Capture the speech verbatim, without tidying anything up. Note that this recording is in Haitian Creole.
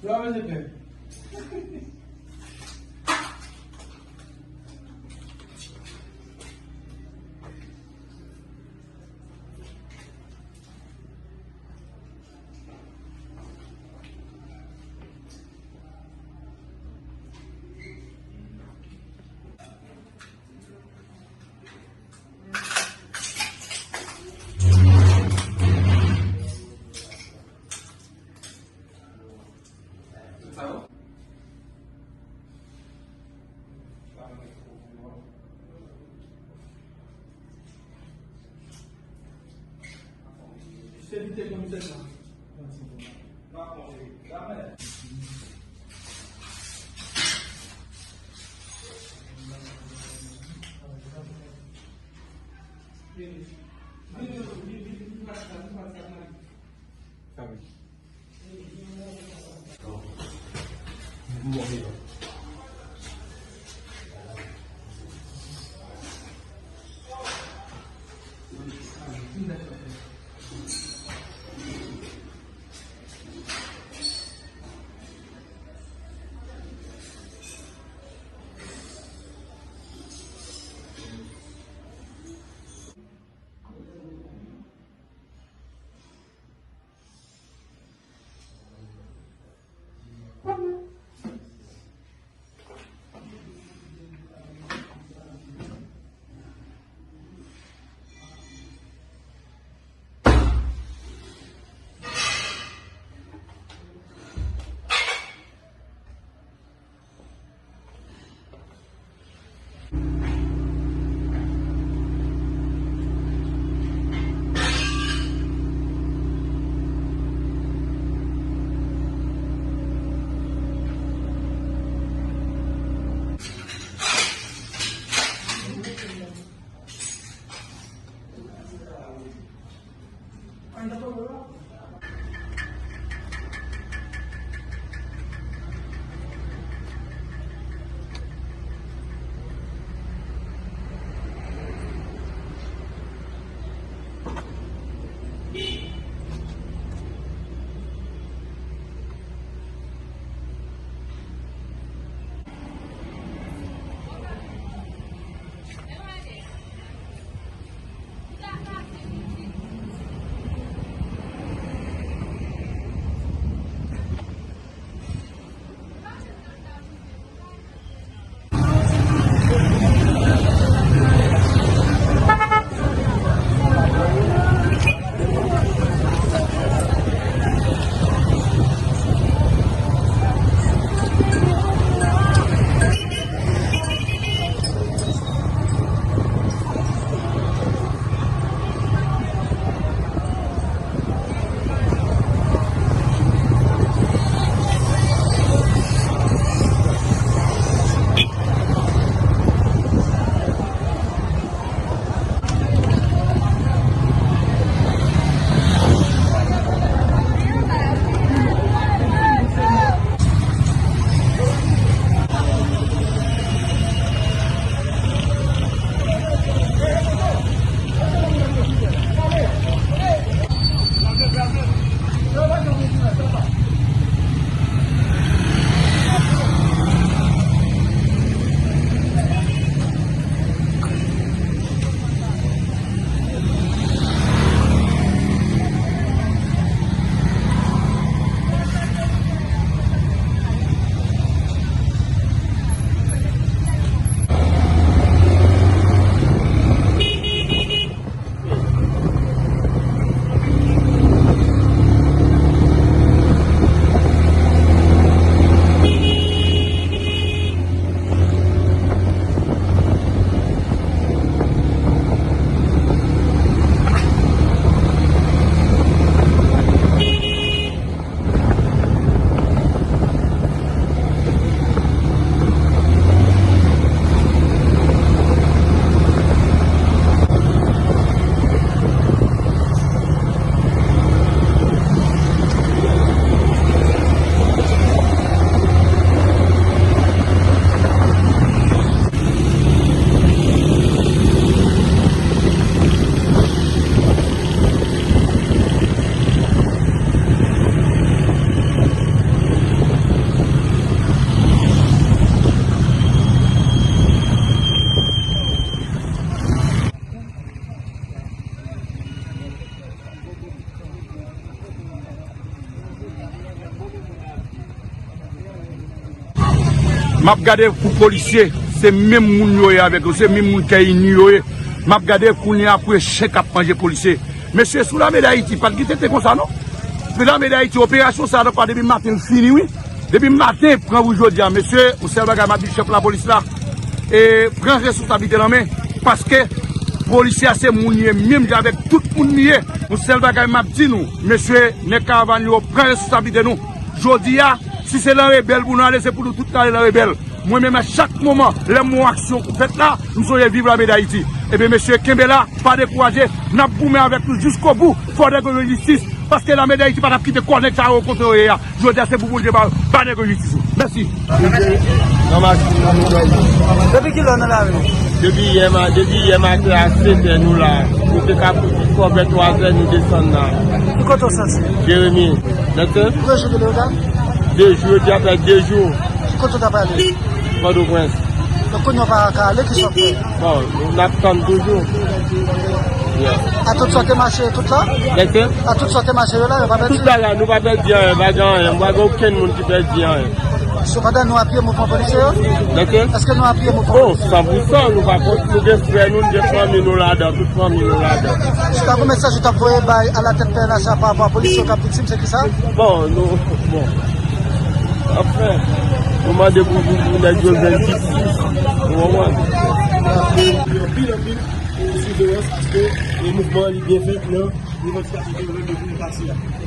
Yo, mwen se pè. Se li te konn fè sa. M ap gade pou polisye, se menm moun yo ye avèk yo, se menm moun kè ini yo ye. M ap gade kounye a pou chen k ap manje polisye. Mesye, sou Lame Dayiti, pa t gen tenten konsa non. Sou Lame Dayiti, operasyon sa a, depi maten l fini, wi. Depi maten, pran pou jodi a, mesye, yon sèl bagay m ap di chèf lapolis la, e, pran responsablite nan men, paske polisye a se moun li ye, menm jan avèk tout moun li ye. Yon sèl bagay m ap di nou, mesye, nèg karavàn yo, pran responsablite nou. Jodi a, si se nan rebèl pou nou ale, se pou nou tout ale nan rebèl. Mwen menm, a chak moman, lè m wè yon aksyon fèt la, m sonje viv Lame Dayiti. Ebyen, mesye, kenbe la, pa dekouraje, n ap goumen avèk nou jiskobou, fò nèg yo jwenn jistis, paske Lame Dayiti pa t ap kite kò nèg sa yo kote yo ye a. Jodi a, se pou Bondye ba, ba nèg yo jistis yo. Mèsi. Nan machin nan nou dòmi. Depi kilè w nan lari? Depi yè ma-, depi yè maten a sèt è nou la. Nou te ka fouti twò vè twa zè nou desann la. Ki kote w soti? Jeremi. Mèsi. Konbyen jou de leogan? De jou, jodi a fè de jou. Ki kote w t ap ale? Pòtoprens. Donk, kounye a w pa ka ale, kisa w ap fè? Bon, n ap tann toujou. Yeah. A tout sa w te mache tout la? Mèsi. A tout sa w te mache yo la, yo pa pèdi? Tout bagay, nou pa pèdi anyen, pa gen anyen. M pa gen okenn moun ki pèdi anyen. Sepandan, nou apiye mouvman polisye yo? Mèsi. Èske nou apiye mouvman polisye yo? Oh, san pou san, nou pa kont, nou gen frè nou, nou gen fanmi nou ladan, tout fanmi nou ladan. Jis pa gen mesaj ou t ap voye bay alatèt P N H la pa rapò a polisye yo k ap viktim, se kisa? Bon, nou, bon. Anfen, nou mande pou, pou, pou nèg yo jwenn jistis. Ou konprann? Anpil, anpil, anpil siveyans, paske, e, mouvman an li byen fèt nan revandikasyon ke yo leve pou nou pase a.